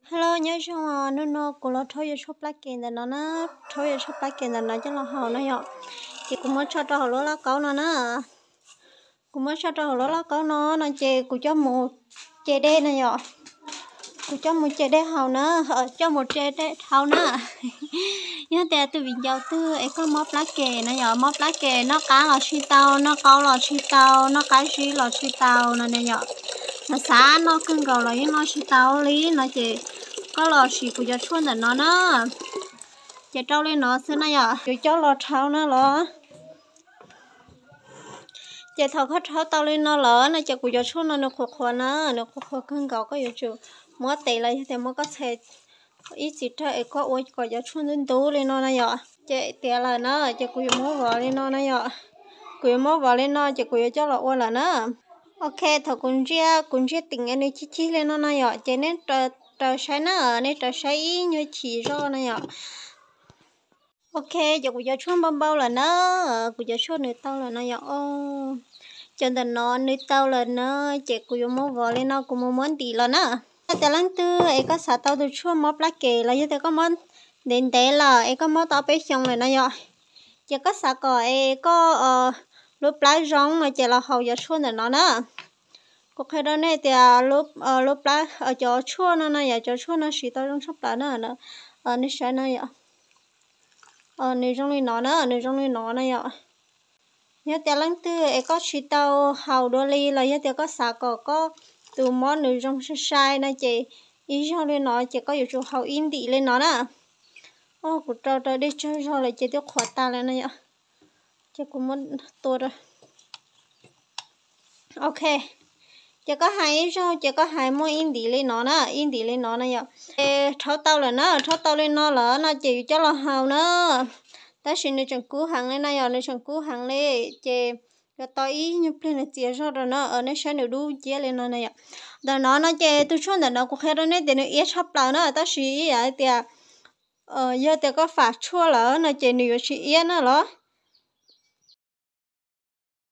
Hello, nyob zoo os, hnub no kuv los rhaub yuav tshuaj plab kem ntawm no na, rhaub yuav tshuaj plab kem ntawm no coj los haus no yom. Ces kuv muab tso rau hauv lub lauj kaub no na. Kuv muab tso rau hauv lub lauj kaub no no ces kuv coj mus ce dej no yom. Kuv coj mus ce dej haus na, coj mus ce dej dhau na. Yog tias tus viv ncaus twg es koj mob plab kem no yom, mob plab kem noj qab los tsis tau, noj qaub los tsis tau, noj qab zib los tsis tau no na yom, xav xav noj kawg nkaus los yeej noj tsis tau li no ces koj los siv kuv cov tshuaj ntawm no na. Ces rau li no xwb na yom, yuav coj los rhaub na los. Ces thaum koj rhaub tau li no lawm no ces kuv cov tshuaj no nws qhuav qhuav na, nws qhuav qhuav kawg nkaus, koj yuav tsum muab tes los yog tias muab koj txhais ib txhis rau es koj ua kom cov tshuaj ntub ntub li no na yom. Ces tiav lawm na ces kuv yuav muab vov li no na yom. Kuv yuav muab vov li no ces kuv yuav coj los ua lawm na. Ok, thaum kuv ntsia, kuv ntsia tim es nws cig cig li no na yom, ces nej raws saib na, nej raws saib ib nyuag chim zoj na yom. Ok, ces kuv cov tshuaj npau npau lawm na, kuv cov tshuaj nws tau lawm no yom. Cov ntawm no nws tau lawm na, ces kuv yuav muab vov li no, kuv mus muab ntim los na. Yog tias leej twg es koj xav tau tus tshuaj mob plab kem los yog tias koj mob ntev ntev lawm es koj mob tau peb xyoos lawm no yom, ces koj xav kom es koj lub plab zoo no ces los haus cov tshuaj ntawm no na. Kuv qhia rau nej tias lub plab, cov tshuaj no no yom, cov tshuaj no siv tau zoo tshaj plaws na. Nej saib no yom, nws zoo li no na, nws zoo li no na yom. Yog tias leej twg es koj tsis tau haus dua li los yog tias koj xav kom koj tus mob nws zoo sai sai no ces ib zaug li no ces koj yuav tsum haus ib ntim li no na. Kuv rau rau dej tsawg zog lawm ces twb qhuav tas lawm no yom. Ces kuv muab tua rau. Ok, ces koj hais ib zaug ces koj hais muaj ib ntim li no na, ib ntim li no na yom. Ces rhaub tau lawm na, rhaub tau li no lawm no ces yus coj los haus na. Tab sis nws tseem kub heev li no yom, nws tseem kub heev li. Ces yuav tau ib nyuag pliag nws txias zog rau na, nej saib nws dub nciab li no na yom. Ntawm no no ces tus tshuaj ntawm no kuv qhia rau nej tias nws iab tshaj plaws na, tab sis ib yam li tias yog tias koj fam tshuaj lawm no ces nws yuav tsis iab na los.